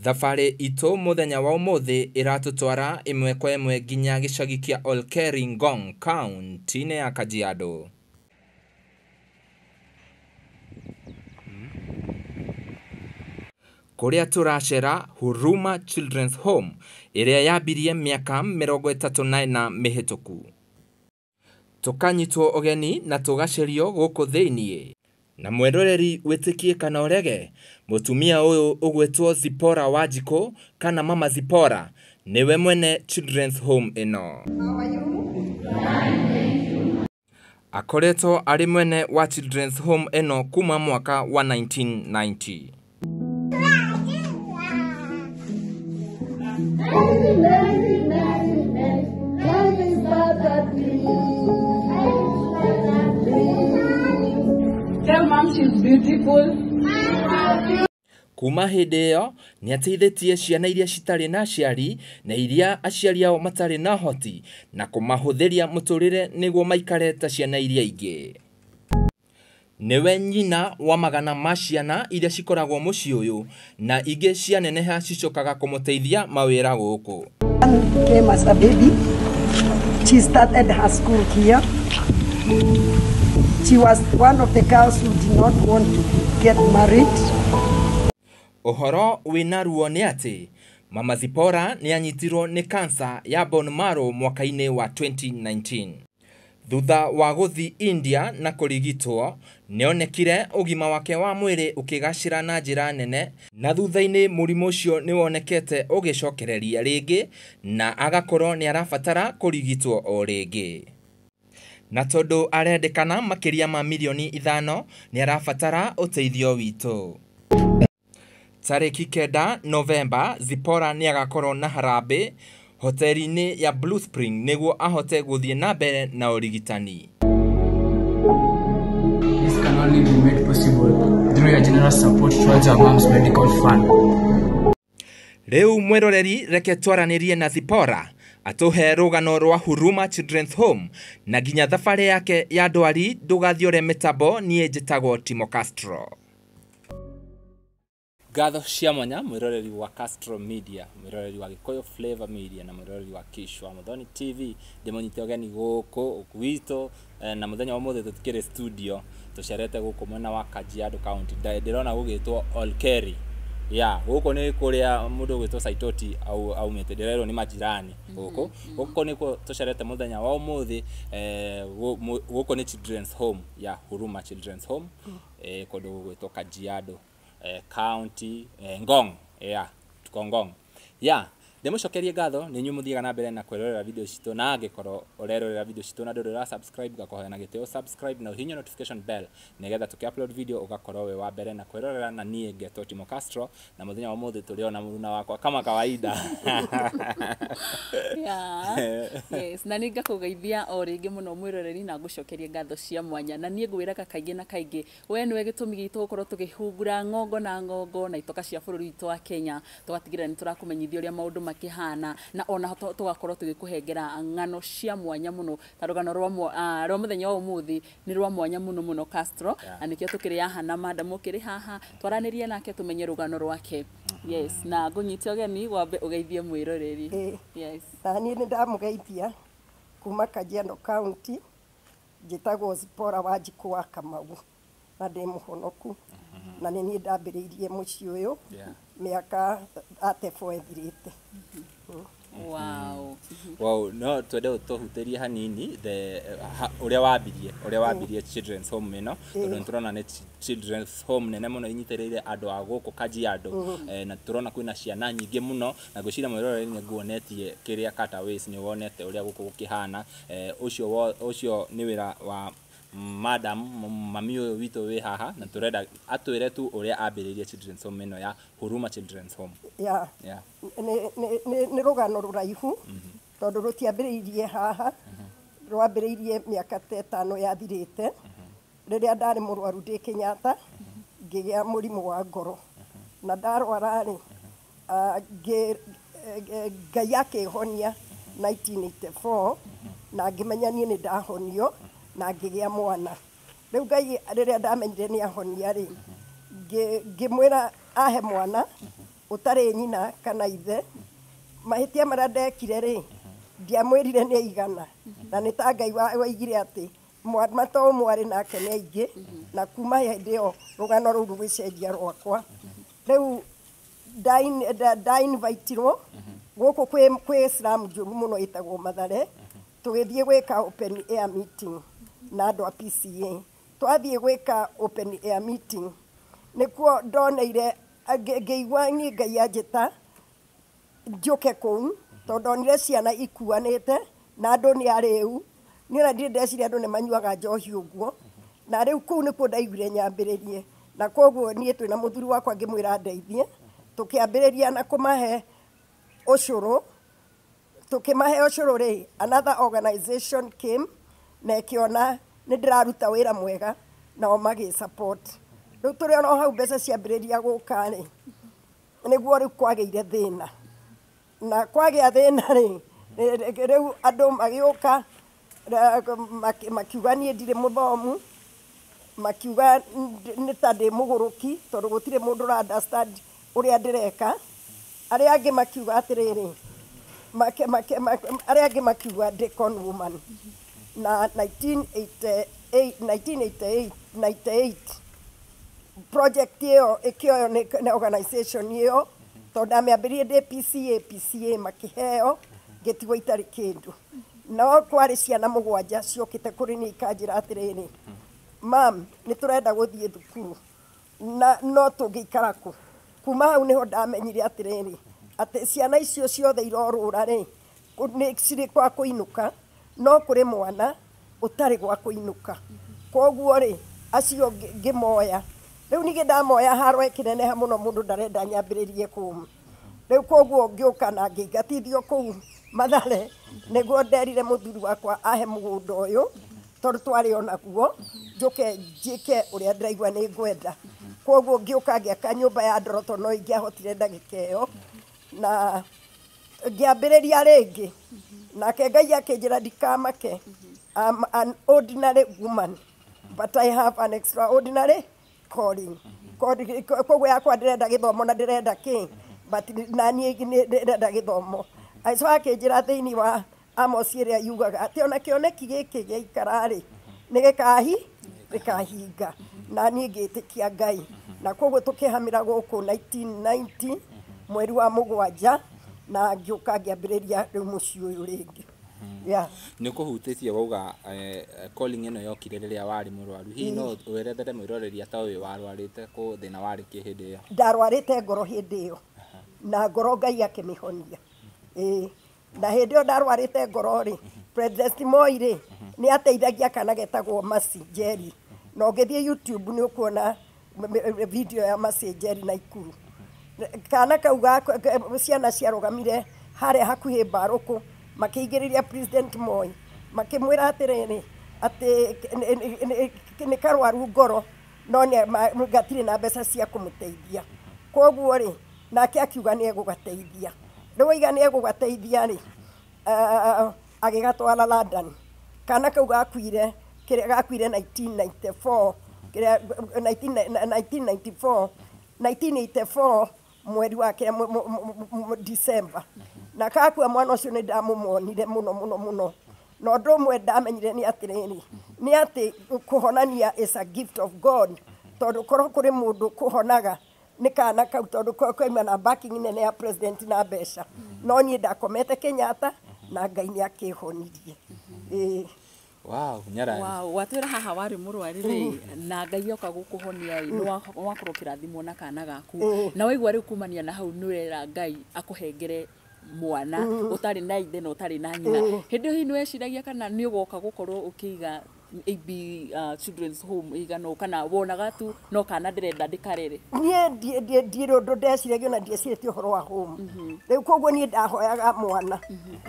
Thabarĩ itũ mũthenya wa ũmũthĩ ĩratũtwara ĩmwe kwa ĩmwe nginya gĩcagi kĩa Olkeri Ngong kaunti-inĩ ya Kajiado. Kũrĩa tũracera Huruma Children's Home ĩrĩa yambirie mĩaka 34 mĩhĩtũku. Tũkanyitwo ũgeni na tũgacerio gũkũ thĩiniĩ. Na mwĩroreri wĩtĩkie kana ũrege, mũtumia ũyũ ũgwĩtwo Zipporah Wanjikũ kana Mama Zipporah nĩwe mwene Children's Home ĩno. Akoretwo arĩ mwene wa Children's Home ĩno kuma mwaka wa 1990. Tell mom she's beautiful. Kuma hĩndĩ ĩyo nĩ ateithĩtie ciana iria citarĩ na aciari na iria aciari ao matarĩ na hoti na kũmahũthĩria mũtũrĩre nĩguo maikare ta ciana iria ingĩ. Nĩwe nyina wa magana ma ciana iria cikoragwo mũciĩ ũyũ na ingĩ cianeneha cicokaga kũmũteithia mawĩra gũkũ. Came as a baby. She started her school here. She was one of the girls who did not want to get married. Ũhoro wĩna ruo nĩ atĩ Mama Zipporah nĩ anyitirwo nĩ kansa ya bone marrow mwaka-inĩ wa 2019. Thutha wa gũthiĩ India na kũrigitwo, nĩonekire ũgima wake wa mwĩrĩ ũkĩgacĩra na njĩra nene na thutha-inĩ mũrimũ ũcio nĩwonekete ũgĩcokereria rĩngĩ na agakorwo nĩ arabatara kũrigitwo o rĩngĩ. Na tondũ arendekana makĩria ma mirioni 5 nĩ arabatara ũteithio witũ. Tarĩki 9 Novemba, Zipporah nĩ agakorwo na harambĩ hoteri-inĩ ya Blue Spring nĩguo ahote gũthiĩ na mbere na ũrigitani. This can only be made possible through your generous support towards our mom's medical fund. Rĩu mwĩroreri reke twaranĩrie na Zipporah atũhe rũgano rwa Huruma Children's Home na nginya thabarĩ yake ya ndwari ndũgathiore mĩtambo. Niĩ njĩtagwo Timo Castro. Ngatho cia mwanya mwĩroreri wa Castro Media, mwĩroreri wa Gĩkũyũ Flavor Media na mwĩroreri wa Kishwa Muthoni TV. Ndĩmũnyite ũgeni gũkũ gwitũ na mũthenya wa ũmũthĩ tũtikĩrĩ studio, tũcerete gũkũ mwena wa Kajiado County. Ndĩrona gũgĩtwo Olkeri. Ya, gũkũ nĩ kũrĩa mũndũ ũgwĩtwo Saitoti aumĩte, ndĩrerwo nĩ majirani gũkũ. Gũkũ nĩkuo tũcerete mũthenya wa ũmũthĩ. Gũkũ nĩ Children's Home ya Huruma Children's Home, kũndũ gũgwĩtwo Kajiado County, Ngong. Yeah, tuko Ngong. Yeah, ndĩmũcokerie ngatho nĩ inyuĩ mũthiaga na mbere na kwĩrorera video citũ, na angĩkorwo ũrerorera video citũ na ndũrĩ ũra subscribe, ngakũhoya na gĩtĩo subscribe na ũhihinye notification bell nĩgetha tũkĩ upload video ũgakorwo wĩ wa mbere na kwĩrorera. Na niĩ ngetwo Timo Castro na mũthenya wa ũmũthĩ tũrĩ ona mũruna wakwa kama kawaida. Yeah. Yes, na nĩ ngakũgeithia o rĩngĩ mũno mwĩroreri na ngũcokerie ngatho cia mwanya. Na niĩ ngwĩraga kaingĩ na kaingĩ we nĩwe gĩtũmi gitũ gũkorwo tũkĩhungura ng'ongo na ng'ongo na itoka cia bũrũri witũ wa Kenya, tũgatigĩrĩra nĩ tũrakũmenyithia ũrĩa maũndũ makĩhana na ona tũgakorwo tũgĩkũhengera ng'ano cia mwanya mũno ta rũgano rwa mũthenya wa ũmũthĩ nĩ rwa mwanya mũno mũno Castro. Na nĩkĩo tũkĩrĩ haha na madam ũkĩrĩ haha twaranĩrie nake tũmenye rũgano rwake. Yes, na ngũnyite ũgeni wambe ũgeithie mwĩroreri. Yes. Na niĩ nĩ ndamũgeithia kuma Kajiado County, njĩtagwo Zipporah Wanjikũ wa Kamau na ndĩ mũhonoku na nĩ niĩ ndambĩrĩirie mũciĩ ũyũ mĩaka 34 ĩthirĩte. Wow. Wow, no twende tũhutĩrie hanini the ũrĩa wambirie Children's Home ĩno, tondũ nĩtũrona nĩ Children's Home nene mũno inyitĩrĩire andũ a gũkũ Kajiado, na tũrona kwĩna ciana nyingĩ mũno na ngwĩciria mwĩroreri nĩ nguonetie kĩrĩa Cutaways nĩ wonete ũrĩa gũkũ gũkĩhana. Ũcio nĩ wĩra wa madam mami ũyũ witũ wĩ haha na tũrenda atwĩre tu ũrĩa ambĩrĩirie Children's Home ĩno ya Huruma Children's Home. Yeah. Yeah. Nĩ rũgano rũraihu tondũ rũtiambĩrĩirie haha, rwambĩrĩirie mĩaka ta 5 yathirĩte rĩrĩa ndarĩ mũrwaru ndĩ Kenyatta ngĩgĩa mũrimũ wa ngoro na ndarwara rĩ Ngai akĩhonia 1984 na ngĩmenya niĩ nĩ ndahonio na ngĩgĩa mwana. Rĩu Ngai rĩrĩa ndamenyire nĩ ahonia rĩ, ngĩmwĩra ahe mwana Ũtarĩ nyina kana ithe. Mahĩtia marĩa ndekire rĩ, ndiamwĩrire nĩ aigana, na nĩ ta Ngai waigire atĩ mwana to ũmwe arĩ nake nĩ aingĩ. Na kuma hĩndĩ ĩyo rũgano rũu rũgĩcenjia rwakwa. Rĩu ndainvitirwo gũkũ kwĩ slum njũru mũno ĩtagwo Mathare, tũgĩthiĩ gwĩka open air meeting na andũ a PCA. Twathiĩ gwĩka open air meeting, nĩkuo ndoneire ngĩigua niĩ Ngai anjĩta njũke kũu, tondũ ndonire ciana ikuanĩte na andũ nĩ arĩu. Niĩ ona ndirĩ ndeciria andũ nĩ manyuaga njohi ũguo. Na rĩu kũu nĩkuo ndaiguire nyambĩrĩrie, na koguo niĩ twĩna mũthuri wakwa ngĩmwĩra ndeithie, tũkĩambĩrĩria na kũmahe ũcũrũ. Tũkĩmahe ũcũrũ rĩ, another organization came na ĩkĩona nĩ ndĩraruta wĩra mwega, nao magĩ support. Rĩu tũrĩ ono hau mbeca ciambĩrĩria gũka rĩ, nĩguo rĩu kwagĩire thĩna. Na kwagĩa thĩna rĩ, rĩu andũ magĩũka makiuga niĩ ndirĩ mũthomu, makiuga nĩ ta ndĩ mũgũrũki, tondũ gũtirĩ mũndũ ũra understand ũrĩa ndĩreka. Arĩa angĩ makiuga atĩrĩrĩ, arĩa angĩ makiuga ndĩ con woman. Na 1988 1988 98 project ĩyo ĩkĩoywo nĩ organization ĩyo, tondũ ndamĩambĩrĩirie ndĩ PCA. PCA makĩheo, ngĩtigwo itarĩ kĩndũ. No kwarĩ ciana 7 ciokĩte kũrĩ niĩ ikanjĩra atĩrĩrĩ, "Mam, nĩ tũrenda gũthiĩ thukuru na no tũngĩikara kũ?" Kuma hau nĩho ndamenyire atĩrĩrĩ, atĩ ciana icio ciothe irorũra rĩ, nĩ cirĩ kwa kũinũka, no kũrĩ mwana ũtarĩ gwa kũinũka. Koguo rĩ, acio ngĩmoya. Rĩu ningĩ ndamoya haro ĩkĩneneha mũno, mũndũ ndarenda nyambĩrĩrie kũu. Rĩu koguo ngĩũka na ngĩingatithio kũu Mathare, nĩguo nderire mũthuri wakwa ahe mũgũnda ũyũ, tondũ twarĩ onaguo, njũke njĩke ũrĩa ndĩraigua nĩ ngwenda. Koguo ngĩũka ngĩaka nyũmba ya ndoro, tondũ no ingĩahotire ndagĩka ĩyo, na ngĩambĩrĩria rĩngĩ. Nake Ngai akĩnjĩra ndikamake, I'm an ordinary woman but I have an extraordinary calling. Koguo yakwa ndĩrenda gĩthomo na ndĩrenda kĩ, but na niĩ ndĩrenda gĩthomo. Agĩcoka akĩnjĩra thĩinĩ wa Amos ĩrĩa yugaga atĩ ona kĩoneki gĩkĩ gĩaikara rĩ, nĩ gĩkahinga. Na niĩ ngĩtĩkia Ngai, na koguo tũkĩhamĩra gũkũ 1990 mweri wa 7, na ngĩũka ngĩambĩrĩria rĩu mũciĩ ũyũ rĩngĩ. Yeah. Nĩ ũkũhutĩtie wauga calling ĩno yokire rĩrĩa warĩ mũrwaru. Hihi no werethere mwĩroreri ta ũyũ warwarĩte kũ thĩna warĩ kĩ hĩndĩ ĩyo? Ndarwarĩte ngoro hĩndĩ ĩyo, na ngoro Ngai akĩmĩhonia. Ĩĩ, na hĩndĩ ĩyo ndarwarĩte ngoro rĩ, President Moi rĩ, nĩ ateithagia kana getagwo Mercy Njeri, na ũngĩthiĩ YouTube nĩ ũkuona video ya Mercy Njeri na Ikuru. Kana kau ciana ciarũgamire harĩa hakuhĩ mbarũkũ, makĩigĩrĩria President Moi, makĩmwĩra atĩrĩrĩ, atĩ nĩ karwaru ngoro, no gatirĩ na mbeca cia kũmũteithia. Koguo rĩ, nake akiuga nĩ egũgateithia. Rĩu oiga nĩ egũgateithia rĩ, agĩgatwara London. Kana kau gakuire, kĩrĩa gakuire 1994, kĩrĩa 1994 1984 mweri wa kĩrĩa December. Na kakua mwana ũcio nĩ ndamũmonire mũno mũno mũno. Na ũndũ ũmwe ndamenyire nĩ atĩrĩrĩ, nĩ atĩ kũhonania is a gift of God, tondũ korwo kũrĩ mũndũ kũhonaga nĩ kana kau, tondũ kauma na backing nene ya president na mbeca. No niĩ ndakomete Kenyatta na Ngai nĩ akĩhonirie. Ĩĩ. Wow, Nyarari. Wow, watwĩra haha warĩ mũrwaru rĩ, na Ngai oka gũkũhonia ĩ, nĩ wakorwo ũkĩrathimwo na kana gaku. Na waigua rĩu kumania na hau nĩ ũrera Ngai akũhengere mwana ũtarĩ na ithe na ũtarĩ na nyina. Hĩndĩ ĩyo hihi nĩ weciragia kana nĩ ũgoka gũkorwo ũkĩiga AB Children's Home ĩigana ũũ, kana wonaga tu no kana ndĩrenda ndĩkarere? Niĩ ndirĩ ũndũ ndeciragia, ona ndiecirĩtie ũhoro wa home. Rĩu koguo niĩ ndahoyaga mwana,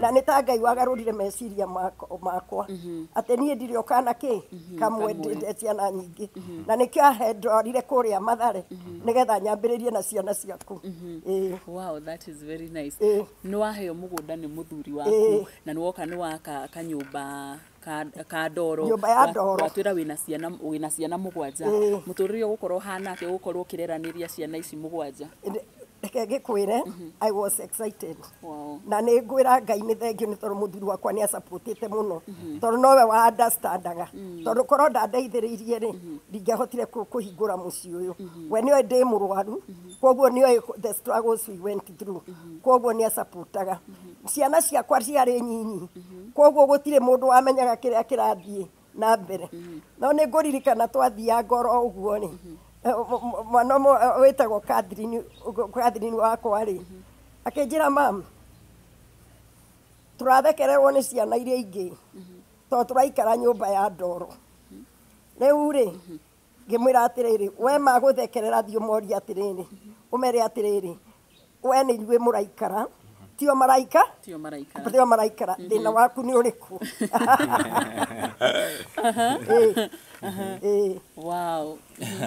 na nĩ ta Ngai wagarũrire meciria makwa atĩ niĩ ndirĩ o kana kĩ kamwe, ndĩ ciana nyingĩ, na nĩkĩo ahe ndwarire kũrĩa Mathare nĩgetha nyambĩrĩrie na ciana ciaku. Ĩĩ. Wow, that is very nice. Ĩĩ. Nĩ waheo mũgũnda nĩ mũthuri waku, na nĩ woka nĩ waka kanyũmba ka ndoro. Nyũmba ya ndoro. Watwĩra wĩna ciana 7. Mũtũrĩre ũgũkorwo ũhana atĩa ũgũkorwo ũkĩreranĩria ciana ici 7? Reke ngĩkwĩre, I was excited. Wow. Na nĩ ngwĩra Ngai nĩ thengio nĩ tondũ mũthuri wakwa nĩ acapotĩte mũno, tondũ nowe wa understandaga, tondũ korwo ndandeithĩrĩirie rĩ, ndingĩahotire kũhingũra mũciĩ ũyũ. We nĩoĩ ndĩ mũrwaru, koguo nĩoĩ the struggles we went through, koguo nĩ acapotaga. Ciana ciakwa ciarĩ nyinyi, koguo gũtirĩ mũndũ wamenyaga kĩrĩa kĩrathiĩ na mbere. No nĩ ngũririkana twathiaga ngoro ũguo rĩ, mwana ũmwe wĩtagwo Catherine, Catherine wakwa rĩ, akĩnjĩra, "Mam, tũrathekererwo nĩ ciana iria ingĩ tondũ tũraikara nyũmba ya ndoro." Rĩu rĩ, ngĩmwĩra atĩrĩrĩ, "We magũthekerera, thiĩ ũmorie atĩrĩrĩ, ũmere atĩrĩrĩ, we nĩ inyuĩ mũraikara, tio maraika." Tio maraikara. Tio maraikara. Thĩna waku nĩ ũrĩkũ? Ĩĩ. Ĩĩ. Wow.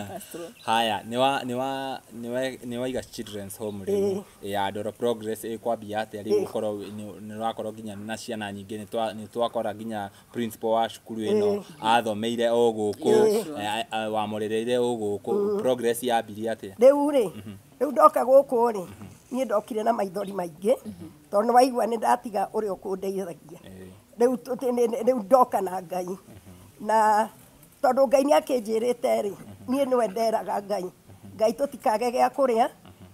Castro. Haya, nĩ waiga children's home rĩu ya Ndoro, progress ĩkwambia atĩa rĩu gũkorwo nĩ ũrakorwo nginya na ciana nyingĩ? Nĩ twakora nginya principal wa cukuru ĩno athomeire o gũkũ, wamũrereire o gũkũ. Progress yambirie atĩa? Rĩu rĩ, rĩu ndoka gũkũ rĩ, niĩ ndokire na maithori maingĩ, tondũ nĩ waigua nĩ ndatiga ũrĩa ũkũndeithagia. Rĩu rĩu ndoka na Ngai, na tondũ Ngai nĩ akĩnjĩrĩte rĩ, niĩ nĩwe nderaga Ngai, "Ngai, tũtikage gĩa kũrĩa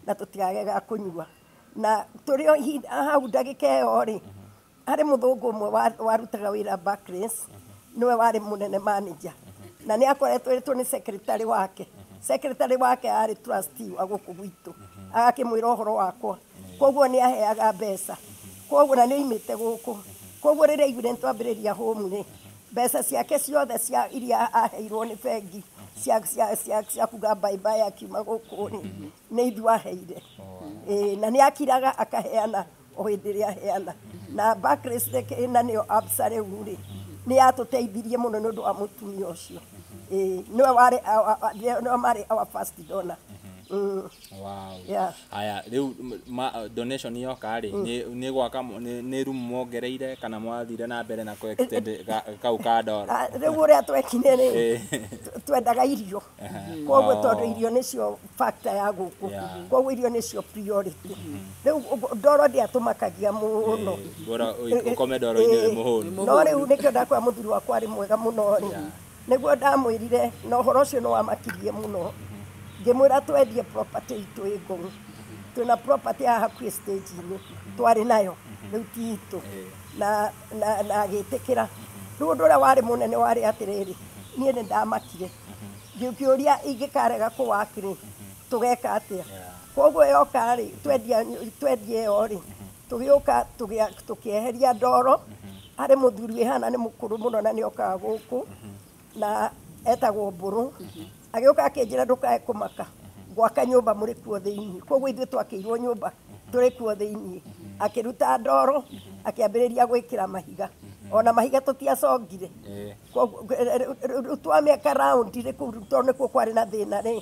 na tũtikage gĩa kũnyua." Na tũrĩ o ihinda hau ndagĩka ĩyo rĩ, harĩ mũthũngũ ũmwe warutaga wĩra Barclays, nĩwe warĩ mũnene manager, na nĩ akoretwo ĩtwo nĩ secretary wake. Secretary wake arĩ trustee wa gũkũ gwitũ, agakĩmwĩra ũhoro wakwa, koguo nĩ aheaga mbeca, koguo na nĩ oimĩte gũkũ. Koguo rĩrĩa aiguire nĩ twambĩrĩria home rĩ, mbeca ciake ciothe cia iria aheirwo nĩ bengi cia kuga bye bye akiuma gũkũ rĩ, nĩ ithuĩ aheire. Ĩĩ, na nĩ akiraga akaheana o hĩndĩ ĩrĩa aheana. Na Barclays rĩ, na nĩyo Absa rĩu rĩ, nĩ yatũteithirie mũno nĩ ũndũ wa mũtumia ũcio. Ĩĩ, nĩwe warĩ nĩwe marĩ our first donor. Wow. Yeah. Haya, rĩu donation yoka rĩ, nĩ gwaka nĩ room mwongereire kana mwathire na mbere na kũ extend kau ka ndoro? Ah, rĩu ũrĩa twekire rĩ, twendaga irio, koguo tondũ irio nĩcio factor ya gũkũ, koguo irio nĩcio priority. Rĩu ndoro ndĩatũmakagia mũno. Bora ũkome ndoro-inĩ wĩ mũhũnu. No rĩu nĩkĩo ndakwĩra mũthuri wakwa arĩ mwega mũno rĩ, nĩguo ndamwĩrire, na ũhoro ũcio nĩ wamakirie mũno. Ngĩmwĩra twendie property itũ ĩ Ngong'. Twĩna property haha hakuhĩ stage-inĩ twarĩ nayo, rĩu ti itũ, na agĩtĩkĩra. Rĩu ũndũ ũrĩa warĩ mũnene warĩ atĩrĩrĩ, niĩ nĩ ndamakire ngĩũria, ingĩkarega kũwaki rĩ, tũgeka atĩa? Koguo yoka rĩ, twendia twendie ĩyo rĩ, tũgĩũka tũkĩeheria ndoro. Harĩ mũthuri wĩhana nĩ mũkũrũ mũno na nĩ okaga gũkũ na etagwo Mbũrũ, agĩũka akĩnjĩra, "Ndũkae kũmaka, gwaka nyũmba mũrĩ kuo thĩiniĩ." Koguo ithuĩ twakĩirwo nyũmba tũrĩ kuo thĩiniĩ. Akĩruta ndoro, akĩambĩrĩria gwĩkĩra mahiga. Ona mahiga tũtiacongire. Koguo, rĩu twamĩaka round rĩ, kũu tondũ nĩkuo kwarĩ na thĩna rĩ,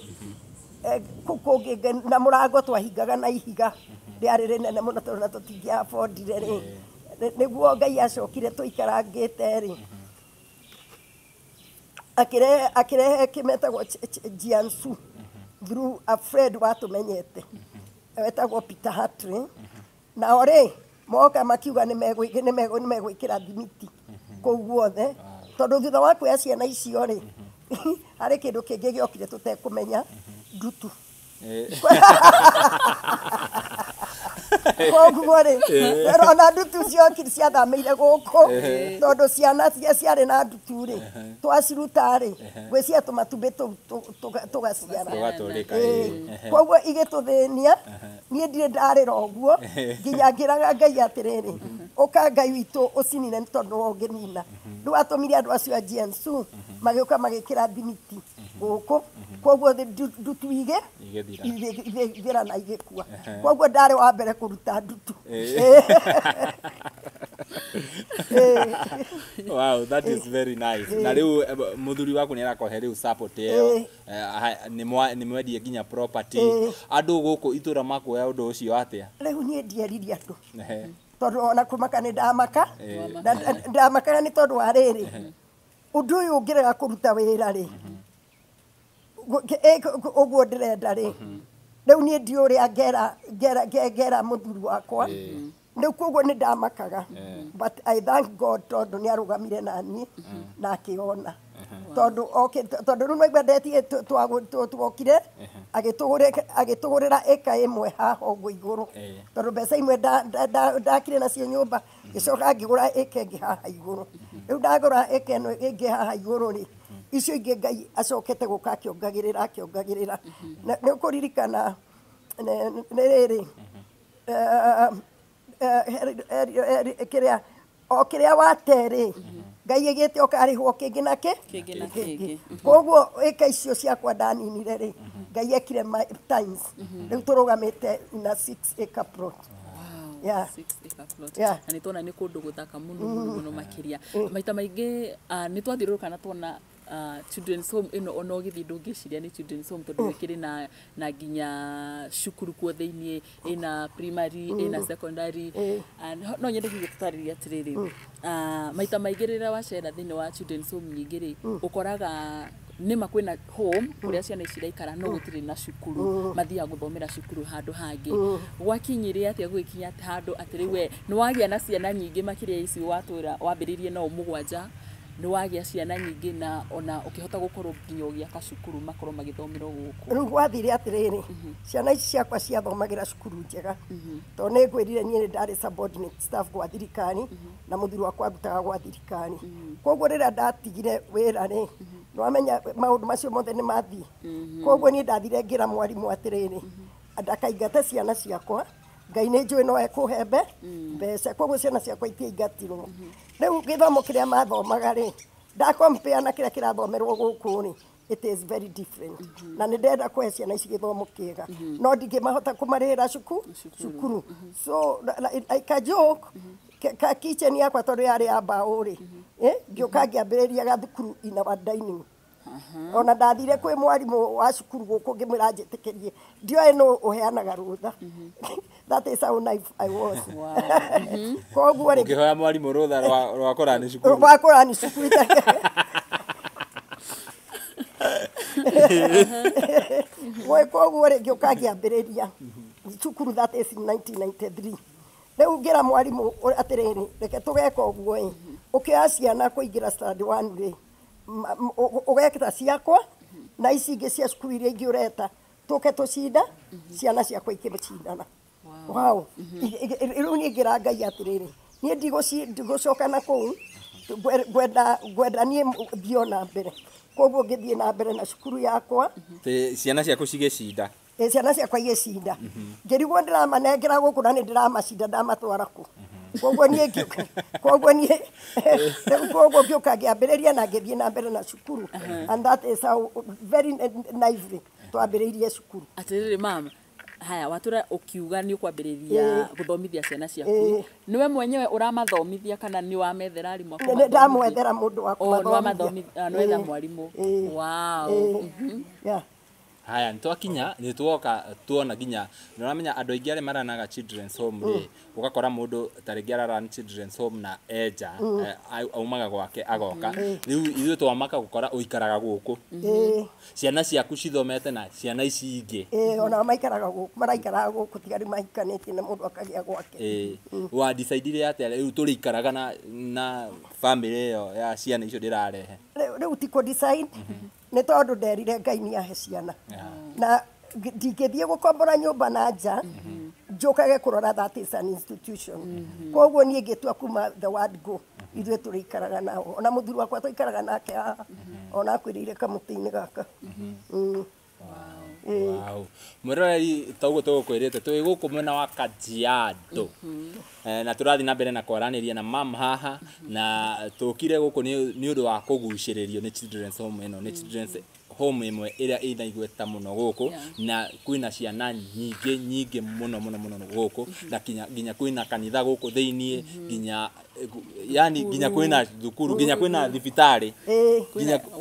kũu kũngĩ na mũrango twahingaga na ihiga rĩarĩ rĩnene mũno, tondũ na tũtingĩa affordire rĩ. Nĩguo Ngai acokire tũikarangĩte rĩ, akĩrehe kĩmetagwo Jiangsu through a friend watũmenyete wetagwo Peter Hartley. Nao rĩ, moka makiuga nĩ megwĩkĩra thimiti kũu guothe, tondũ thutha wa kuoya ciana icio rĩ, harĩ kĩndũ kĩngĩ gĩokire tũtekũmenya, ndutu. Koguo rĩ, ona ndutu ciokire ciathamĩire gũkũ, tondũ ciana cia ciarĩ na ndutu rĩ, twaciruta rĩ, gwĩcia tũmatumbĩ tũu tũgaciara. Tũgatũrĩka. Koguo igĩtũthĩnia. Niĩ ndirĩ ndarĩra ũguo nginya ngĩraga Ngai atĩrĩrĩ, "Ũka Ngai witũ ũcinine, nĩ tondũ nĩwe ũngĩnina." Rĩu atũmire andũ acio a Jiangsu magĩũka magĩkĩra thimiti gũkũ, koguo ndutu igĩ Igĩthira. Igĩthira na igĩkua. Koguo ndarĩ wa mbere kũruta ndutu. Wow, that is very nice. Na rĩu mũthuri waku nĩ arakũhe rĩu support ĩyo. Nĩ mwendie nginya property. Andũ gũkũ itũra makuoya ũndũ ũcio atĩa? Rĩu niĩ ndieririe andũ, tondũ ona kũmaka nĩ ndamaka. Ndamakaga nĩ tondũ wa rĩrĩ, ũndũ ũyũ ũngĩrega kũruta wĩra rĩ, ũguo ndĩrenda rĩ, Rĩu niĩ ndiũ ũrĩa ngera mũthuri wakwa. Rĩu koguo nĩ ndamakaga, but I thank God tondũ nĩ arũgamire naniĩ na akĩona, tondũ okay, tondũ rĩu naigua ndetie tuokire agĩtũgũrĩra ĩka ĩmwe haha ũguo igũrũ, tondũ mbeca imwe ndakire nacio nyũmba, ngĩcoka ngĩgũra ĩka ĩngĩ haha igũrũ. Rĩu ndagũra ĩka ĩno ĩngĩ haha igũrũ rĩ, icio ingĩ Ngai acokete gũka akĩongagĩrĩra akĩongagĩrĩra. Nĩ ũkũririkana nĩ rĩrĩ kĩrĩa o kĩrĩa wate rĩ, Ngai ĩgĩte ũkarĩhwo kĩngĩ na kĩ Kĩngĩ na kĩngĩ. Koguo ĩka icio ciakwa ndaninire rĩ, Ngai ekire times. Rĩu tũrũgamĩte in a 6 acre plot. Wow, 6 acre plot. Na nĩ tuona nĩ kũndũ gũthaka mũno mũno mũno makĩria. Maita maingĩ nĩ twathiũrũrũka na tuona children's home ĩno, ona ũgĩthiĩ ndũngĩciria nĩ children's home, tondũ ĩkĩrĩ na nginya cukuru kuo thĩiniĩ, ĩna primary, ĩna secondary. No nyende hihi tũtarĩrie atĩrĩrĩ, maita maingĩ rĩrĩa wacera thĩinĩ wa children's home nyingĩ rĩ, ũkoraga nĩma kwĩna home kũrĩa ciana ici iraikara, no gũtirĩ na cukuru, mathiaga gũthomera cukuru handũ hangĩ. Gwakinyire atĩa gũgĩkinya handũ atĩ rĩu we nĩ wagĩa na ciana nyingĩ makĩria ici watwĩra wambĩrĩirie nao mũgwanja, nĩ wagĩa ciana nyingĩ na ona ũkĩhota gũkorwo nginya ũgĩaka cukuru makorwo magĩthomera gũkũ? Rĩu gwathire atĩrĩrĩ, ciana ici ciakwa ciathomagĩra cukuru njega, tondũ nĩ ngwĩrire niĩ nĩ ndarĩ subordinate staff gwa thirikari na mũthuri wakwa arutaga gwa thirikari. Koguo rĩrĩa ndatigire wĩra rĩ, nĩwamenya maũndũ macio mothe nĩ mathiĩ. Koguo niĩ ndathire ngĩra mwarimũ atĩrĩrĩ, ndakaingate ciana ciakwa, Ngai nĩ njũĩ no ekũhe mbeca. Koguo ciana ciakwa itiaingatirwo. Rĩu gĩthomo kĩrĩa mathomaga rĩ, ndakompea na kĩrĩa kĩrathomerwo gũkũ rĩ, it is very different. Na nĩ ndenda kũhe ciana ici gĩthomo kĩega, no ndingĩmahota kũmarĩhĩra cukuru. So like a joke, ka kitchen yakwa, tondũ yarĩ ya mbaũ rĩ, ngĩũka ngĩambĩrĩria gathukuru in our dining. Ona ndathire kwĩ mwarimũ wa cukuru gũkũ ngĩmwĩra njĩtĩkĩrie, ndioĩ nũ ũheanaga rũtha. That is how naive I was. Koguo rĩ, ũkĩhoya mwarimũ rũtha rwa kũrani cukuru. Rwa kũrani cukuru. Koguo rĩ, ngĩũka ngĩambĩrĩria cukuru, that is in 1993. Rĩu ngĩra mwarimũ atĩrĩrĩ, reke tũgeka ũguo ĩ, ũkĩoya ciana kũingĩra standard one rĩ, ũgekĩra ciakwa na ici ingĩ cia cukuru iria ingĩ ũreta, tũke tũcinda ciana ciakwa ikĩcindana. Wow. Rĩu niĩ ngĩra Ngai atĩrĩrĩ, niĩ ndigũcoka na kũu, ngwenda niĩ thiĩ o na mbere. Koguo ngĩthiĩ na mbere na cukuru yakwa. Tĩ ciana ciaku cigĩcinda. Ĩ, ciana ciakwa igĩcinda, ngĩrigwo ndĩramanengera gũkũ na nĩ ndĩramacinda ndamatwara kũ. Koguo niĩ ngĩũka, koguo niĩ rĩu koguo ngĩũka ngĩambĩrĩria na ngĩthiĩ na mbere na cukuru, and that is how very naively twambĩrĩirie cukuru. Atĩrĩrĩ mama, haya watũra ũkiuga nĩ ũkwambĩrĩria gũthomithia ciana ciaku, nĩwe mwenyewe ũramathomithia kana nĩ wamethera arimũ a Nĩ kũmathomithia? Ndamwethera mũndũ wa Oh, nĩ kũmathomithia. wamathomithia, nĩwetha mwarimũ. Wow. Yeah. Haya, nĩ twakinya, nĩ tuoka tuona nginya nĩ ũramenya andũ aingĩ arĩa maranaga children's home rĩ, ũgakora mũndũ ta rĩngĩ araran children's home na enja aumaga gwake agoka. Rĩu ithuĩ twamaka gũkora ũikaraga gũkũ, ciana ciaku cithomete na ciana ici ingĩ. Ĩĩ, ona maikaraga gũkũ, maraikaraga gũkũ, tiga rĩu mahikanĩtie na mũndũ akagĩa gwake. Ĩĩ, wa decide atĩa rĩu tũrĩikaraga na family ĩyo ya ciana icio ndĩrarehe? Rĩu ti kũ decide, nĩ tondũ nderire Ngai nĩ ahe ciana na ndingĩthiĩ gũkombora nyũmba na nja njũkage kũrora, that is an institution. Koguo niĩ ngĩtua kuma the word go, ithuĩ tũrĩikaraga nao. Ona mũthuri wakwa tũikaraga nake haha, ona akwĩrĩire kamũtĩ-inĩ gaka. Wow. Mwĩroreri, toguo tũgũkwĩrĩte twĩ gũkũ mwena wa Kajiado. Na tũrathiĩ na mbere na kwaranĩria na mam haha, na tũkire gũkũ nĩ ũndũ wa kũgucĩrĩrio nĩ children's home ĩno. Nĩ children's home ĩmwe ĩrĩa ĩna igweta mũno gũkũ, na kwĩna ciana nyingĩ nyingĩ mũno mũno mũno gũkũ, na nginya kwĩna kanitha gũkũ thĩiniĩ, nginya Yani nginya kwina thukuru, nginya kwina thibitarĩ.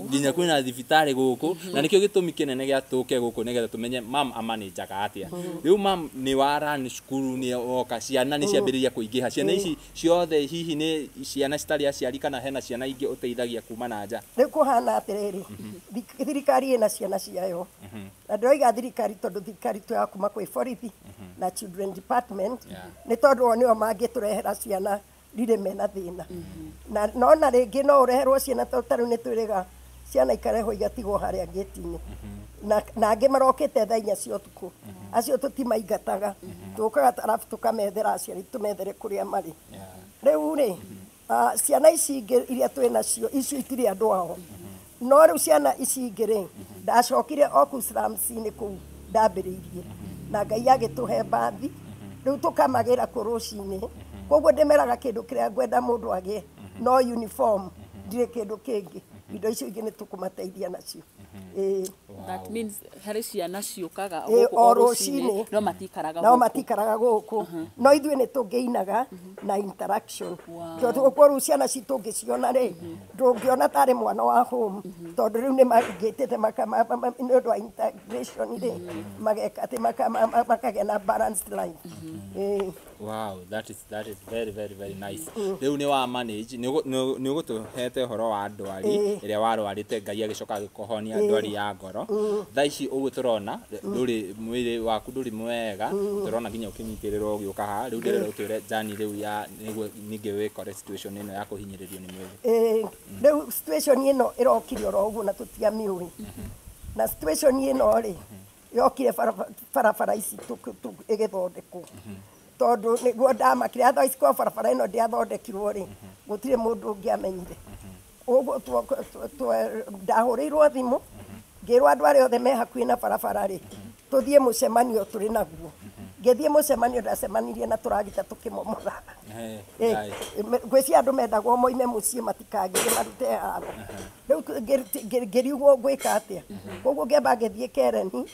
Nginya kwina thibitarĩ gũkũ, na nĩkĩo gĩtũmi kĩnene gĩa tũke gũkũ nĩgetha tũmenye mam amanĩnjaga atĩa. Rĩu mam nĩ waran cukuru, nĩ woka ciana nĩ ciambĩrĩria kũingĩha. Ciana ici ciothe hihi nĩ ciana citarĩ aciari kana hena ciana ingĩ ũteithagia kuma na nja? Rĩu kũhana atĩrĩrĩ, thirikari ĩna ciana ciayo, na ndĩroiga thirikari tondũ thirikari tu ya kuma kwĩ borithi na children department, nĩ tondũ o nĩo mangĩtũrehera ciana rĩrĩ mena thĩna. Na nona rĩngĩ no ũreherwo ciana, tondũ ta rĩu nĩ twĩrĩga ciana ikarehwo igatigwo harĩa gĩti-inĩ, na angĩ marokĩte thaa 4 cia ũtukũ, acio tũtimaingataga, tũkaga arabu tũkamethera aciari, tũmethere kũrĩa marĩ. Rĩu rĩ, ciana ici ingĩ iria twĩ nacio icio itirĩ andũ ao. No rĩu ciana ici ingĩ rĩ, ndacokire o kũu slums-inĩ kũu ndambĩrĩirie, na Ngai agĩtũhe mbathi, rĩu tũkamagĩra kũ rũcinĩ. Koguo ndĩmeraga kĩndũ kĩrĩa ngwenda mũndũ agĩe no uniform, ndirĩ kĩndũ kĩngĩ, indo icio ingĩ nĩ tũkũmateithia nacio. That means harĩ ciana ciũkaga gũkũ o rũcinĩ, no matikaraga gũkũ. No matikaraga gũkũ. No ithuĩ nĩ tũngĩinaga na interaction. Tondũ ũguo rĩu ciana citũ ũngĩciona rĩ, ndũngĩona tarĩ mwana wa home, tondũ rĩu nĩ mangĩtĩte nĩ ũndũ wa integration rĩ, mageka atĩ makagĩa na balanced life. Wow, that is very very very nice. Rĩu nĩ wa manage, nĩ ũgũtũhete ũhoro wa ndwari ĩrĩa warwarĩte, Ngai agĩcoka agĩkũhonia ndwari ya ngoro. Thaa ici ũguo tũrona ndũrĩ mwĩrĩ waku ndũrĩ mwega, tũrona nginya ũkĩnyitĩrĩrwo ũgĩũka haha. Rĩu ndĩrenda ũtwĩre journey rĩu ya nĩguo ningĩ wĩkore situation ĩno ya kũhinyĩrĩrio nĩ mwĩrĩ. Rĩu situation ĩno ĩrokire oro ũguo na tũtiamĩũĩ. Na situation ĩno rĩ, yokire barabara ici ĩgĩthondekwo, tondũ nĩguo ndamakire. Otherwise kwa barabara ĩno ndĩathondekirwo rĩ, gũtirĩ mũndũ ũngĩamenyire. Ũguo ndahũrĩirwo thimũ ngĩrwo andũ arĩa othe me hakuhĩ na barabara rĩ, tũthiĩ mũcemanio tũrĩ naguo. Ngĩthiĩ mũcemanio, ndacemanirie na tũragita tũkĩmomora. Ngwĩciria andũ mendagwo moime mũciĩ matikagĩre marute haro. Rĩu ngĩrigwo ngwĩka atĩa. Koguo ngĩamba ngĩthiĩ Kereni,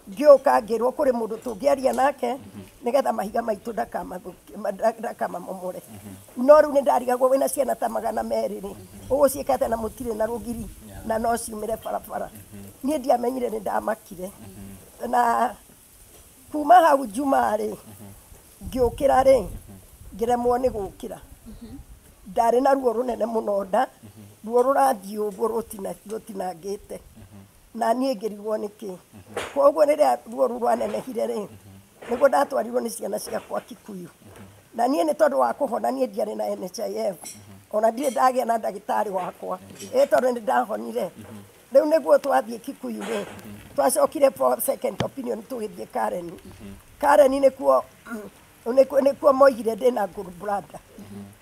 ngĩũka ngĩrwo kũrĩ mũndũ tũngĩaria nake nĩgetha mahiga maitũ ndakamamomore. No rĩu nĩ ndarigagwo wĩna ciana ta 200 rĩ, ũgũciĩka atĩa na mũtirĩ na rũgiri na no ciumĩre barabara. Niĩ ndiamenyire, nĩ ndamakire. Na kuma hau Jumaa rĩ, ngĩũkĩra rĩ, ngĩremwo nĩ gũkĩra. Ndarĩ na ruo rũnene mũno nda, ruo rũrathiĩ ũguo rũtinangĩte. Na niĩ ngĩrigwo nĩkĩ. Koguo rĩrĩa ruo rũu rwanenehire rĩ, nĩguo ndatwarirwo nĩ ciana ciakwa Kikuyu. Na niĩ nĩ tondũ wa kũhona, niĩ ndiarĩ na NHIF, ona ndirĩ ndagĩa na ndagĩtarĩ wakwa, ĩ tondũ nĩ ndahonire. Rĩu nĩguo twathiĩ Kikuyu rĩ, twacokire for second opinion tũgĩthiĩ Karen. Karen nĩkuo moigire ndĩna gallbladder.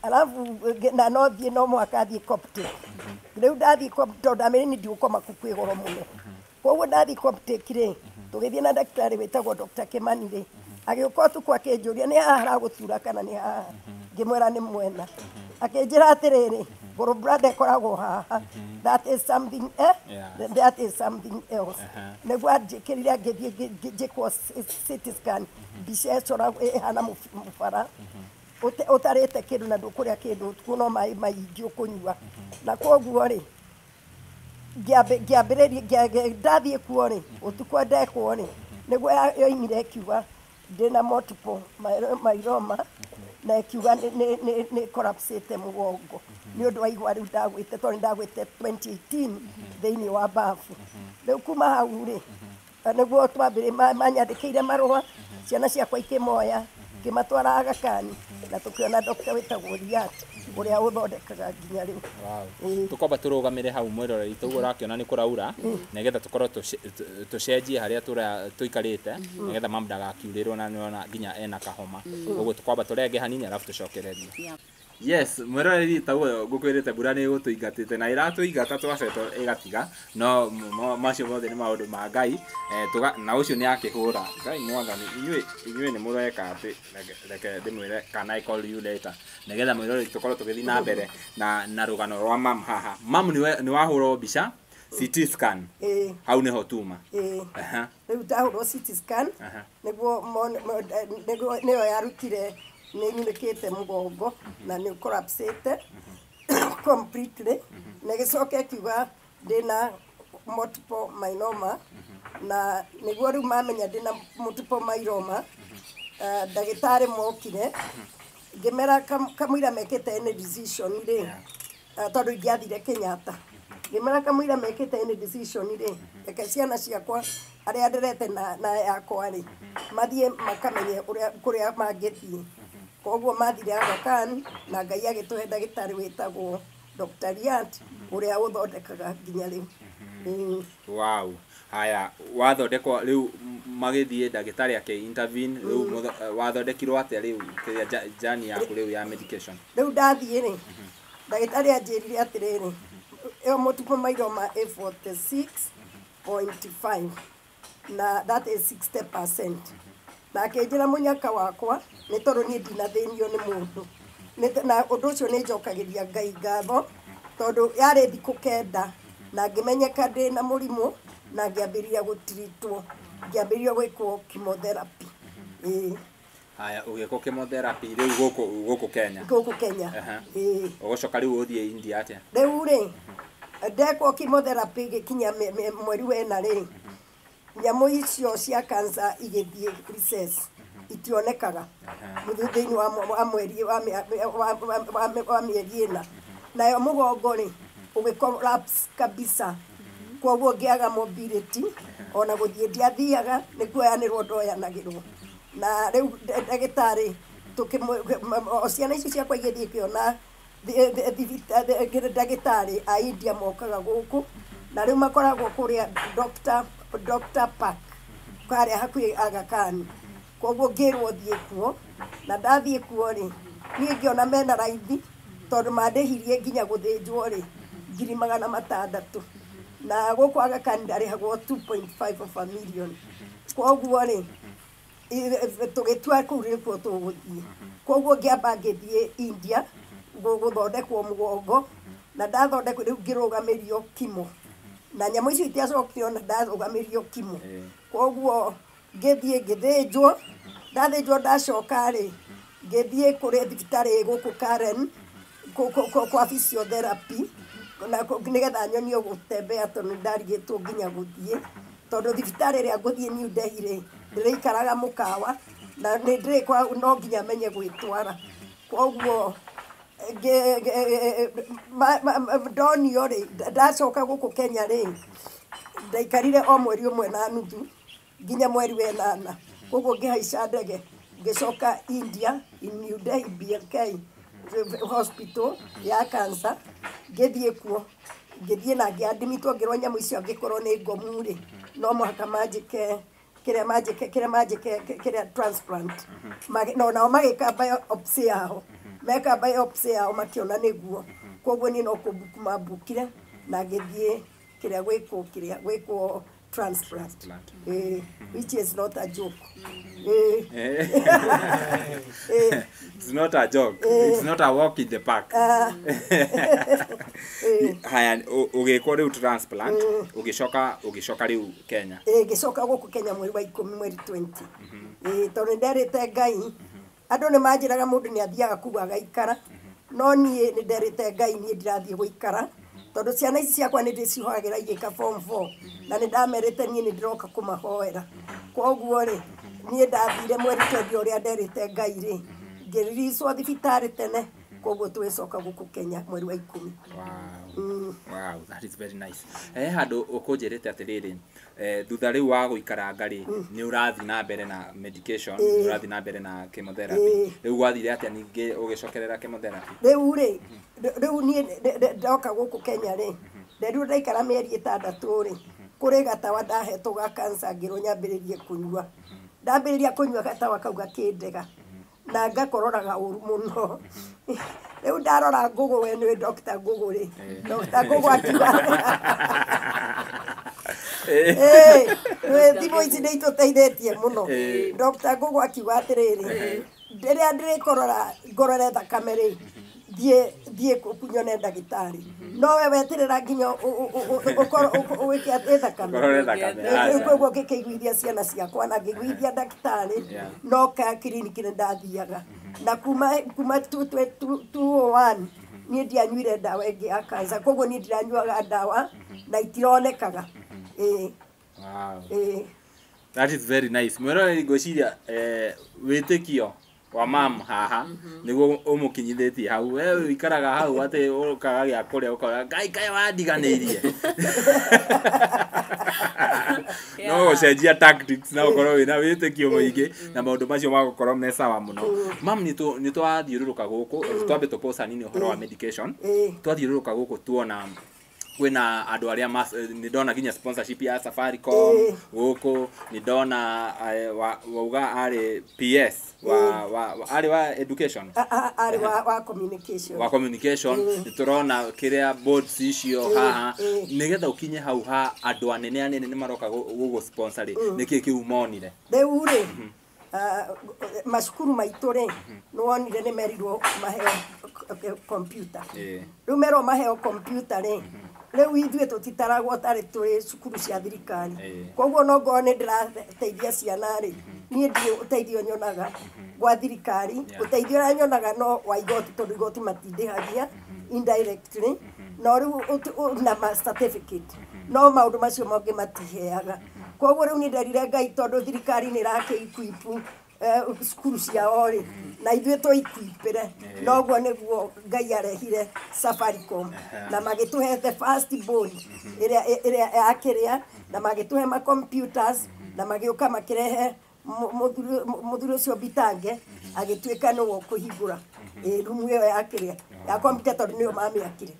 Alafu na no thiĩ, no mũhaka thiĩ Coptic. Rĩu ndathiĩ Coptic, tondũ ndamĩrĩ nĩ ndigũkoma kũu kwĩ goro mũno. Koguo ndathiĩ Coptic rĩ, tũgĩthiĩ na ndagĩtarĩ wĩtagwo Dr. Kimani rĩ, agĩũka ũtukũ akĩnjũria nĩ haha haragũtura kana nĩ haha. Ngĩmwĩra nĩ mwena. Akĩnjĩra atĩrĩrĩ, gallbladder ĩkoragwo haha. That is something, that is something else. Nĩguo anjĩkĩrire ngĩthiĩ njĩkwo CT scan, mbica ĩcoragwo ĩhana mũbara, ũtarĩte kĩndũ na ndũkũrĩa kĩndũ ũtukũ, no maĩ maingĩ ũkũnyua. Na koguo rĩ, ngĩambĩrĩria ndathiĩ kuo rĩ, ũtukũ ndekwo rĩ, nĩguo yoimire ĩkiuga ndĩna multiple myeloma, na ĩkiuga nĩ collapsĩte mũgongo nĩ ũndũ wa igwa rĩu ndagwĩte, tondũ ndagwĩte 2018 thĩinĩ wa bafu. Rĩu kuma hau rĩ, nĩguo twambĩrĩria manyandĩkĩire marũa, ciana ciakwa ikĩmoya, ngĩmatwara Aga Khan, na tũkĩona doctor wĩtagwo Riat ũrĩa ũthondekaga nginya rĩu. Tũkwamba tũrũgamĩre hau mwĩroreri, ũguo ũrakĩona nĩ kũraura, nĩgetha tũkorwo tũcenjie harĩa tũikarĩte, nĩgetha mam ndagakiurĩrwo na nĩona nginya ena kahoma. Ũguo tũkwamba tũrenge hanini arabu tũcokererie. Yes, mwĩroreri, taguo ngũkwĩrĩte mbura nĩ ĩgũtũingatĩte na ĩratũingata twacetwo ĩgatiga, no macio mothe nĩ maũndũ ma Ngai. Na ũcio nĩ akĩhũra Ngai mwathani, inyuĩ nĩ mũreka atĩ, reke ndĩmwĩre can I call you later, nĩgetha mwĩroreri tũkorwo tũgĩthiĩ na mbere na rũgano rwa mam haha. Mam nĩ wahũrwo mbica CT scan, hau nĩho tuma. Rĩu ndahũrwo CT scan, nĩguo nĩyo yarutire Nĩ nyunĩkĩte mũgongo na nĩ collapsĩte completely, na ĩgĩcoka ĩkiuga ndĩna multiple myeloma, na nĩguo rĩu mamenya ndĩna multiple myeloma. Ndagĩtarĩ mokire ngĩmera kamũira mekĩte any decision rĩ, tondũ ingĩathire Kenyatta, ngĩmera kamũira mekĩte any decision rĩ, reke ciana ciakwa arĩa nderete na yakwa rĩ mathiĩ makamenye ũrĩa kũrĩa mangĩthiĩ. Koguo mathire Aga Khan na Ngai agĩtũhe ndagĩtarĩ wĩtagwo Dr. Riyad ũrĩa ũthondekaga nginya rĩu. Wow. Haya, wathondekwo rĩu, magĩthiĩ ndagĩtarĩ ake intervene rĩu, wathondekirwo atĩa rĩu kĩrĩa journey yaku rĩu ya medication? Rĩu ndathiĩ rĩ, ndagĩtarĩ anjĩrire atĩrĩrĩ, ĩyo multiple myeloma ĩ 46.5 na that is 60%, na akĩnjĩra mũnyaka wakwa nĩ tondũ niĩ ndinathĩnio nĩ mũndũ. Na ũndũ ũcio nĩ njokagĩria Ngai ngatho tondũ yarĩ thikũ 9 na ngĩmenyeka ndĩna mũrimũ na ngĩambĩrĩria gũtiritwo, ngĩambĩrĩria gwĩkwo chemotherapy. Ĩĩ. Haya, ũgĩkwo chemotherapy rĩu gũkũ Kenya? Gũkũ Kenya. Ĩĩ. Ũgũcoka rĩu ũthiĩ India atĩa? Rĩu rĩ, ndekwo chemotherapy gĩkinya mweri wena rĩ, nyamũ icio cia cancer igĩthiĩ recess, itionekaga thĩinĩ wa mweri wa mĩeri 4. Nayo mũgongo rĩ ũgĩ collapse kabisa, koguo ngĩaga mobility, ona gũthiĩ ndiathiaga, nĩ kuoyanĩrwo ndoyanagĩrwo. Na rĩu ndagĩtarĩ o ciana icio ciakwa igĩthiĩ kĩona ndagĩtarĩ a India mokaga gũkũ, na rĩu makoragwo kũrĩa Dr. Park karĩa hakuhĩ Aga Khan. Koguo ngĩrwo thiĩ kuo, na ndathiĩ kuo rĩ, niĩ ngĩona mena raithi tondũ mandĩhirie nginya gũthĩnjwo rĩ 600,000, na gũkũ Aga Khan ndarĩhagwo 2.5 of a million. Koguo rĩ tũgĩtua kũu nĩkuo tũgũthiĩ. Koguo ngĩamba ngĩthiĩ India gũthondekwo mũgongo, na ndathondekwo rĩu ngĩrũgamĩrio kimo, na nyamũ icio itiacokire ona ndarũgamĩrio kimo. Koguo ngĩthiĩ ngĩthĩnjwo, ndathĩnjwo ndacoka rĩ ngĩthiĩ kũrĩ thibitarĩ gũkũ Karen kwa physiotherapy, na nĩgetha nyonio gũtembea tondũ nĩndarigĩtwo nginya gũthiĩ, tondũ thibitarĩ ĩrĩa ngũthiĩ New Delhi rĩ ndĩrĩikaraga mũkawa na nĩndĩrĩ no nginya menye gwĩtwara. Koguo ndonio rĩ, ndacoka gũkũ Kenya rĩ, ndaikarire o mweri 1.5 nginya mweri wa 8. Koguo ngĩhaica ndege ngĩcoka India in New Delhi BLK hospital ya cancer, ngĩthiĩ kuo, ngĩthiĩ na ngĩandimitwo ngĩrwo nyamũ icio angĩkorwo nĩ ngomu rĩ no mũhaka manjĩke kĩrĩa manjĩke kĩrĩa manjĩke kĩrĩa transplant. No nao magĩka biopsy yao, meka biopsy yao makĩona nĩguo. Koguo niĩ no kũmbuku mambukire na ngĩthiĩ kĩrĩa gwĩkwo kĩrĩa gwĩkwo transplant, which is not a joke. It's not a joke. It's not a walk in the park. Haya, ũgĩkwo rĩu transplant, ũgĩcoka rĩu Kenya? Ngĩcoka gũkũ Kenya mweri wa 10 mweri 20. Tondũ nĩnderĩte Ngai, andũ nĩ manjĩraga mũndũ nĩ athiaga kũu agaikara, no niĩ nĩ nderĩte Ngai niĩ ndirathiĩ gũikara, tondũ ciana ici ciakwa nĩ ndĩcihoyagĩra igĩka form 4, na nĩ ndamerĩte niĩ nĩ ndĩroka kũmahoera. Koguo rĩ niĩ ndathire mweri 20 ũrĩa nderĩte Ngai rĩ, ngĩriricwo thibitarĩ tene, koguo tũgĩcoka gũkũ Kenya mweri wa 10. Wow. Wow, that is very nice. Handũ ũkũnjĩrĩte atĩrĩrĩ, thutha rĩu wa gũikaranga rĩ, nĩ ũrathiĩ na mbere na medication, nĩ ũrathiĩ na mbere na chemotherapy. Rĩu gwathire atĩa ningĩ ũgĩcokerera chemotherapy? Rĩu rĩ, rĩu niĩ ndoka gũkũ Kenya rĩ, nderirwo ndaikara mĩeri 6 rĩ, kũrĩ gatawa ndahetwo ga cancer ngĩrwo nyambĩrĩrie kũnyua. Ndambĩrĩria kũnyua gatawa kau gakĩndega na ngakororaga ũru mũno. Rĩu ndarora Ngũgũ, we nĩwe Dr. Ngũgũ rĩ, Dr. Ngũgũ akiuga thimũ ici nĩ itũteithĩtie mũno. Dr. Ngũgũ akiuga atĩrĩrĩ, rĩrĩa ndĩrĩkorora ngorore thakame rĩ, thiĩ nyone ndagĩtarĩ, no we weterera nginya ũkorwo ũgĩke atĩ thakame. Rĩu koguo ngĩkĩiguithia ciana ciakwa na ngĩiguithia ndagĩtarĩ, no ka kiriniki nĩ ndathiaga. Na kuma 201 niĩ ndianyuire ndawa ĩngĩ ya cancer, koguo niĩ ndiranyuaga ndawa na itironekaga. Ĩĩ. Wow. Ĩĩ. That is very nice. Mwĩroreri, ngwĩciria wĩtĩkio wa mam haha nĩguo ũmũkinyithĩtie hau. We ũikaraga hau atĩ ũkaga gĩa kũrĩa ũkauga Ngai kaĩ wandiganĩirie. No gũcenjia tactics na ũkorwo wĩna wĩtĩkio mũingĩ na maũndũ macio magũkorwo me sawa mũno. Mam, nĩ twathiũrũrũka gũkũ, twambe tũpause hanini ũhoro wa medication. Twathiũrũrũka gũkũ tuona kwĩna andũ arĩa nĩ ndona nginya sponsorship ya Safaricom gũkũ, nĩ ndona wauga arĩ PS wa arĩ wa education. Arĩ wa communication. Wa communication. Nĩ tũrona kĩrĩa boards icio haha. Nĩgetha ũkinye hau ha andũ anene anene nĩ maroka gũgũ sponsor rĩ, nĩkĩ kĩu monire? Rĩu rĩ, macukuru maitũ rĩ, nĩ wonire nĩ merirwo maheo computer. Rĩu merwo maheo computer rĩ, rĩu ithuĩ tũtitaragwo tarĩ tũrĩ cukuru cia thirikari. Koguo no ngorwo nĩ ndĩrateithia ciana rĩ, niĩ ndirĩ ũteithio nyonaga gwa thirikari. Ũteithio ũrĩa nyonaga no wa igoti, tondũ igoti matindĩhagia indirectly, no rĩu na ma certificate, no maũndũ macio mangĩ matiheaga. Koguo rĩu nĩ nderire Ngai, tondũ thirikari nĩ ĩrakĩ-equip cukuru ciao rĩ, na ithuĩ tũikuipĩre. Noguo nĩguo Ngai arehire Safaricom na magĩtũhe the first board ĩrĩa yakĩrĩa, na magĩtũhe ma computers, na magĩũka makĩrehe mũthuri ũcio Bitange, agĩtuĩka nĩwe ũkũhingũra rumu ĩyo yakĩrĩa ya computer, tondũ nĩyo mamĩakire.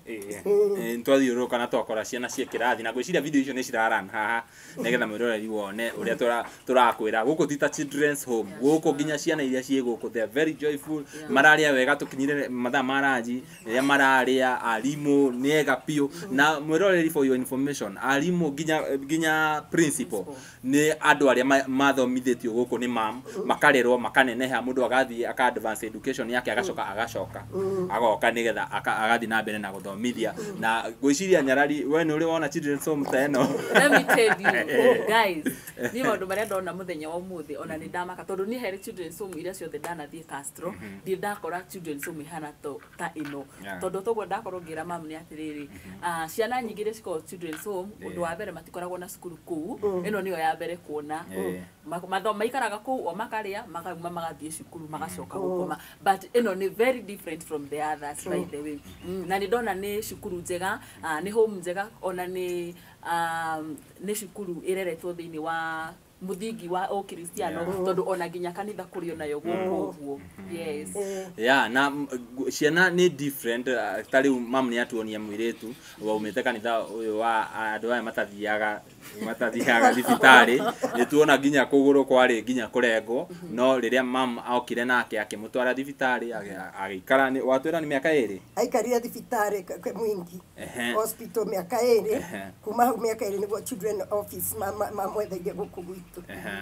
Twathiũrũrũka na twakora ciana ciĩ kĩrathi, na ngwĩciria video icio nĩ ciraran haha nĩgetha mwĩroreri wone ũrĩa tũrakwĩra gũkũ ti ta children's home. Gũkũ nginya ciana iria ciĩ gũkũ, they are very joyful, mararĩa wega. Tũkinyire mathaa ma ranji rĩrĩa mararĩa, arimũ nĩ ega biũ. Na mwĩroreri, for your information, arimũ nginya principal nĩ andũ arĩa mathomithĩtio gũkũ nĩ mam, makarerwo makaneneha, mũndũ agathiĩ aka advance education yake, agacoka agacoka agoka nĩgetha agathiĩ na mbere na gũthomithia. Na ngwĩciria Nyarari, we nĩ ũrĩ wona children's home ta ĩno? Let me tell you guys, niĩ maũndũ marĩa ndona mũthenya wa ũmũthĩ, ona nĩ ndamaka, tondũ niĩ harĩ children's home iria ciothe ndanathiĩ Castro, ndirĩ ndakora children's home ĩhana ta ĩno. Tondũ toguo ndakorwo ngĩra mamu nĩ atĩrĩrĩ, ciana nyingĩ iria cikoragwo children's home, ũndũ wa mbere matikoragwo na cukuru kũu. Ĩno nĩyo ya mbere kuona. Matho maikaraga kũu o makarĩa, makauma, magathiĩ cukuru, magacoka gũkoma, but ĩno nĩ very different from the others, by the way. Na nĩ ndona nĩ cukuru njega, nĩ home njega, ona nĩ cukuru ĩreretwo thĩinĩ wa mũthingi wa ũkristiano, tondũ ona nginya kanitha kũrĩ onayo gũkũ ũguo, yes. Ya, na ciana nĩ different. Ta rĩu mam nĩ atuonia mũirĩtu waumĩte kanitha ũyũ wa andũ aya matathiaga thibitarĩ. Nĩ tuona nginya kũgũrũ kwarĩ nginya kũrengwo, no rĩrĩa mam okire nake akĩmũtwara thibitarĩ, agĩikara watwĩra nĩ mĩaka 2. Aikarire thibitarĩ Mwingi hospital mĩaka 2. Kuma hau mĩaka 2 nĩguo children office mamwetheire gũkũ gwitũ.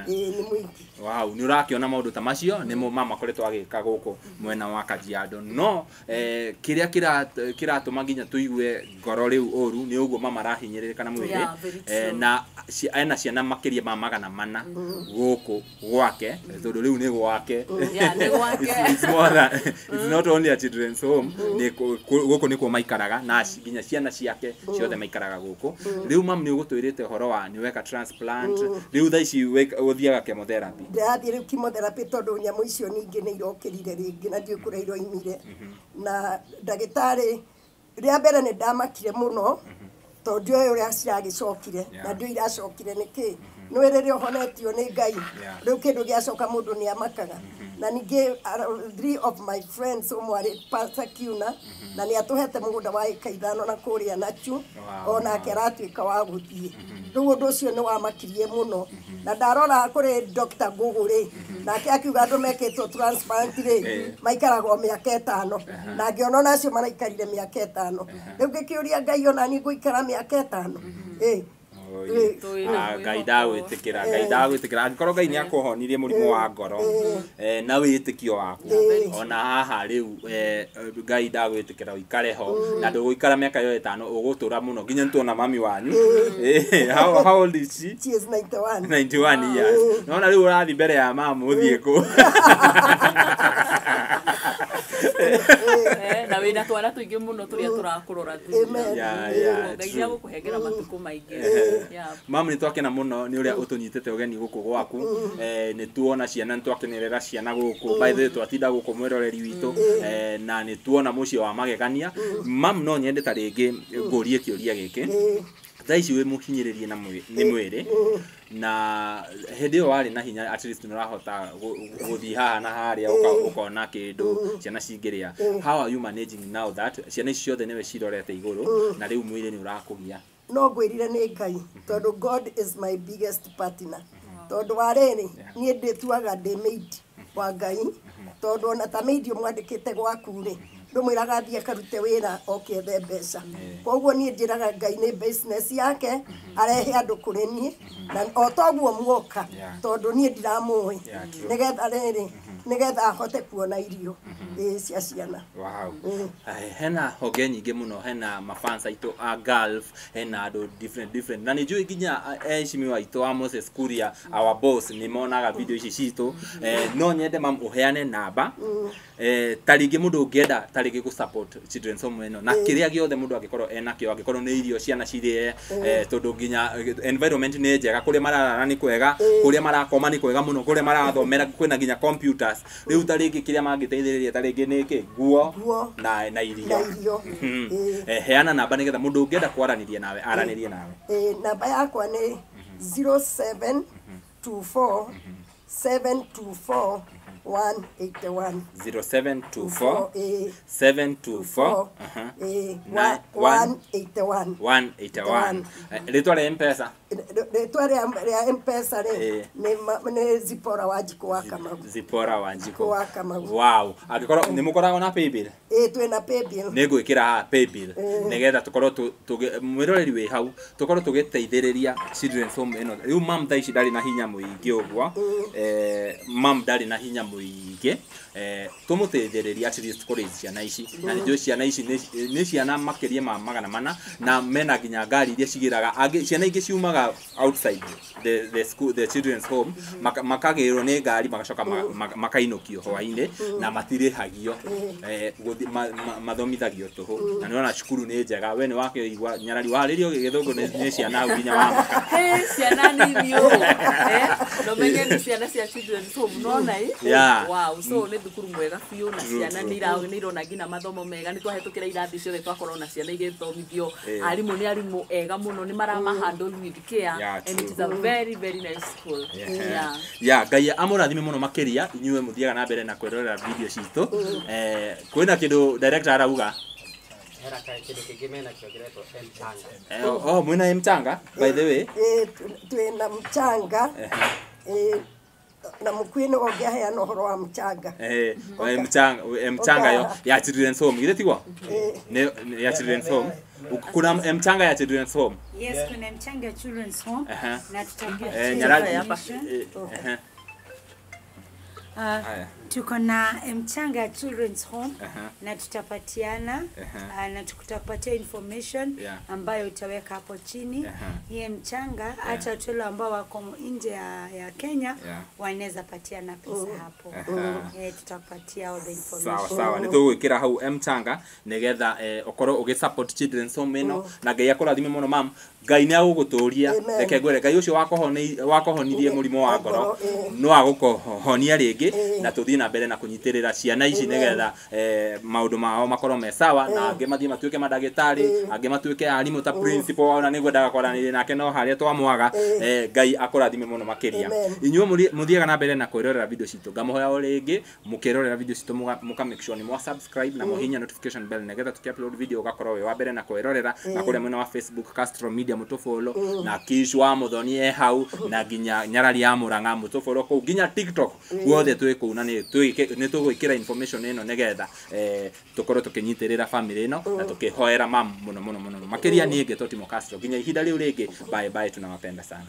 Ĩĩ, nĩ Mwingi. Wow, nĩ ũrakĩona maũndũ ta macio nĩmo mama akoretwo agĩka gũkũ mwena wa Kajiado. No kĩrĩa kĩratũma nginya tũigue ngoro rĩu ũru nĩ ũguo mama arahinyĩrĩrĩka na mwĩrĩ. Yeah, very true. Na ena ciana makĩria ma 400 gũkũ gwake, tondũ rĩu nĩ gwake. Yeah, nĩ gwake. It's more than, it's not only a children's home. Nĩ gũkũ nĩkuo maikaraga na nginya ciana ciake ciothe maikaraga gũkũ. Rĩu mam, nĩ ũgũtwĩrĩte ũhoro wa nĩ weka transplant, rĩu thaa ici ũthiaga chemotherapy. Ndĩrathiĩ rĩu chemotherapy, tondũ nyamũ icio ningĩ nĩ irokĩrire rĩngĩ na ndiũĩ kũrĩa iroimire. Na ndagĩtarĩ rĩa mbere nĩ ndamakire mũno, tondũ ndiũĩ ũrĩa ciragĩcokire na ndiũĩ iracokire nĩkĩ. Nĩ rĩrĩa ũhonetio nĩ Ngai, rĩu kĩndũ gĩacoka mũndũ nĩ amakaga. Na ningĩ three of my friends, ũmwe arĩ Pastor Kiuna, na nĩ atũhete mũgũnda wa ĩka 5 na kũrĩa Nachu. Onake aratuĩka wa gũthiĩ. Rĩu ũndũ ũcio nĩ wamakirie mũno. Na ndarora kũrĩ Dr. Ngũgũ rĩ, nake akiuga andũ mekĩtwo transplant rĩ, maikaraga o mĩaka 5, na ngĩona ona acio maraikarire mĩaka 5. Rĩu ngĩkĩũria Ngai, ona niĩ ngũikara mĩaka 5? Ĩ. Oi. Twĩna Ah, Ngai mwĩhoko. ndagwĩtĩkĩra, Ngai ndagwĩtĩkĩra angĩkorwo Ngai nĩ akũhonirie mũrimũ wa ngoro na wĩtĩkio waku, ona haha rĩu Ngai ndagwĩtĩkĩra ũikare ho na ndũgũikara mĩaka ĩyo 5, ũgũtũra mũno. Nginya nĩtuona mami wanyu. How old is she? She is 91. 91 years. Nona rĩu ũrathiĩ mbere ya mamu, ũthiĩ kũ? wĩna twana tũingĩ mũno tũrĩa tũrakũrora thutha. Ngai nĩagũkũhengera matukũ maingĩ. Mamu nĩ twakena mũno nĩ ũrĩa ũtũnyitĩte ũgeni gũkũ gwaku. Nĩ tuona ciana, nĩ twakenerera ciana gũkũ. By the way, twatinda gũkũ mwĩroreri witũ, na nĩ tuona mũciĩ wa magegania. Mamu, no nyende ta rĩngĩ ngũrie kĩũria gĩkĩ. Thaa ici wĩ mũhinyĩrĩrie na nĩ mwĩrĩ, na hĩndĩ ĩyo warĩ na hinya, at least nĩ ũrahota gũthiĩ haha na harĩa, ũkona kĩndũ ciana cingĩrĩa. How are you managing now that ciana ici ciothe nĩwe cirorete igũrũ na rĩu mwĩrĩ nĩ ũrakũgia? No ngwĩrire nĩ Ngai, tondũ God is my biggest partner, tondũ wa rĩrĩ, niĩ ndĩtuaga ndĩ maid wa Ngai, tondũ ona ta maid ũmwandĩkĩte gwaku rĩ, ndũmwĩraga athiĩ akarute wĩra oke ethe mbeca. Koguo niĩ njĩraga Ngai nĩ business yake, arehe andũ kũrĩ niĩ na o toguo muoka, tondũ niĩ ndiramũĩ, nĩgetha rĩrĩ, nĩgetha ahote kuona irio cia ciana. Wow. Hena honge nyingĩ mũno, hena mafans aitũ a Gulf, hena andũ different different, na nĩ njũĩ nginya eheshimiwa aitũ a Moses Kuria, our boss, nĩ monaga video ici citũ. No nyende mam ũheane namba, ta rĩngĩ mũndũ ũngĩenda ta rĩngĩ gũ support children's home ĩno na kĩrĩa gĩothe mũndũ angĩkorwo enakĩo, angĩkorwo nĩ irio ciana cirĩe, tondũ nginya environment nĩ njega, kũrĩa mararara nĩ kwega, kũrĩa marakoma nĩ kwega mũno, kũrĩa marathomera kwĩna nginya computers. Rĩu ta rĩngĩ kĩrĩa mangĩteithĩrĩria ta rĩngĩ nĩ kĩ? Nguo na irio. Heana namba nĩgetha mũndũ ũngĩenda kwaranĩria nawe aranĩrie nawe. Namba yakwa nĩ 0724 724 181. 0724 724 181. 181. Rĩtwa rĩa M-Pesa? Rĩtwa rĩa M-Pesa rĩ nĩ Zipora Wanjikũ wa Kamau. Zipora Wanjikũ wa Kamau. Wow. Angĩkorwo nĩ mũkoragwo na paybill? Ĩĩ, twĩna paybill. Nĩ ngwĩkĩra haha paybill nĩgetha tũkorwo mwĩroreri wĩ hau, tũkorwo tũgĩteithĩrĩria children's home ĩno. Rĩu mam thaa ici ndarĩ na hinya mũingĩ ũguo, mam ndarĩ na hinya mũingĩ, tũmũteithĩrĩrie at least kũrĩ ciana ici, na nĩ ciana ici nĩ ciana makĩria ma 400, na mena nginya ngari iria cigĩraga angĩ. Ciana ingĩ ciumaga outside the school, the children's home, makagĩrwo nĩ ngari, magacoka makainũkio hwainĩ, na matirĩhagio, mathomithagio tũhũ, na nĩwona cukuru nĩ njega. We nĩ wakĩigua nyarari warĩrio gĩthũngũ nĩ ciana hau nginya wa maka. Ciana nĩ ithiũ no menye nĩ ciana cia children's home nona. Wow, so nĩ thukuru mwega biũ, na ciana nĩ irona nginya mathomo mega. Nĩ twahĩtũkĩra irathi ciothe, twakorwo na ciana igĩthomithio. Arimũ nĩ arimũ ega mũno, nĩ maramahandle with care, and it is a very very nice school. Yeah, Ngai amũrathime mũno makĩria inyuĩ mũthiaga na mbere na kwĩrorera video citũ. Kwĩna kĩndũ director arauga? Hera kĩndũ kĩngĩ mena kĩo kĩretwo M-Changa. Oh, mwĩna M-Changa by the way? Twĩna mchanga na mũkuĩ nĩ ũngĩaheana ũhoro wa mchanga. Mchanga yo ya children's home githĩ tiguo? Nĩ ya children's home. Kuna mchanga ya children's home? Yes, kuna mchanga ya children's home na tutakuwa tuko na mchanga ya children's home na tutapatiana na tutakupatia information ambayo utaweka hapo chini. Hii mchanga hata watu ambao wako nje ya Kenya wanaweza patiana pesa hapo. Tutakupatia all the information. Sawa sawa, nĩ tũgwĩkĩra hau mchanga nĩgetha ũkorwo ũgĩ support children's home ĩno, na Ngai akũrathime mũno mam. Ngai nĩ agũgũtũria. Reke ngwĩre, Ngai ũcio wakũhonirie mũrimũ wa ngoro no agũkũhonia rĩngĩ, na tũthiĩ na mbere na kũnyitĩrĩra ciana ici nĩgetha maũndũ mao makorwo me sawa, na angĩ mathiĩ matuĩke mandagĩtarĩ, angĩ matuĩke arimũ ta principal, ona nĩngwendaga kwaranĩria nake no harĩa twamwaga. Ngai akũrathime mũno makĩria. Inyuĩ mũthiaga na mbere na kwĩrorera video citũ, ngamũhoya o rĩngĩ mũkĩrorera video citũ mũka make sure nĩ mwa subscribe na mũhihinya notification bell nĩgetha tũkĩ upload video ũgakorwo wĩ wa mbere na kwĩrorera. Na kũrĩa mwena wa Facebook Castro Media mũtũfollow, na Kish wa Muthoni e hau, na nginya Nyarari ya Murang'a mũtũfollow kũu, nginya TikTok guothe twĩ kũu, na nĩ tũgwĩkĩra information ĩno nĩgetha tũkorwo tũkĩnyitĩrĩra family ĩno na tũkĩhoera mam mũno mũno mũno makĩria. Niĩ ngĩtwo Timo Castro, nginya ihinda rĩu rĩngĩ, bye bye, tunawapenda sana.